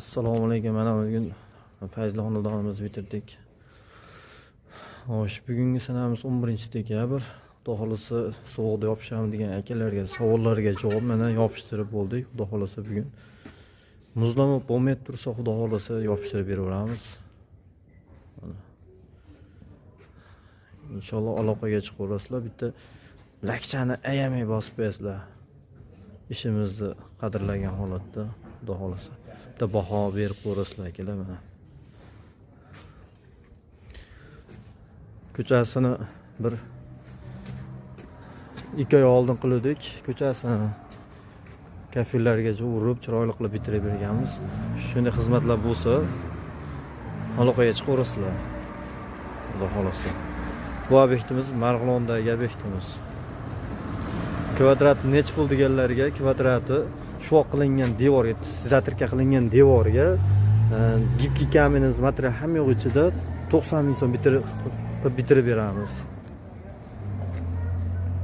Assalomu alaykum. Mana bugun fayzli xonadonimizni bitirdik. Xo'sh, bugungi sanamiz 11 dekabr. Xudo xohlasa, sovuqda yopishamiz degan akalarga savollarga javob mana yopishtirib bo'ldik. Xudo xohlasa, bugun muzlama bo'lmay tursa, Xudo xohlasa, yopishtirib beraveramiz. Mana. Inshaalloh aloqaga chiqaverasizlar. Bitta lakchani ayamay bosib qo'yasizlar. Ishimizni qadrlagan holatda, Xudo xohlasa. Bitta baho berib qo'yasizlar, akalar, mana. Ko'chasini bir 2 oy oldin qildik. Ko'chasini kafelargacha urib, chiroyli qilib bitirib berganmiz. Shunday xizmatlar bo'lsa, aloqaga chiqaverasizlar. Xudo xohlasa. Bu obyektimiz Marg'ilondagi obyektimiz. Kvadrat necha pul deganlarga, kvadrati shuvoq qilingan devorga, zatirka qilingan devorga, гибкий каменный material hamma yo'q ichida 90 ming so'm bitirib beramiz.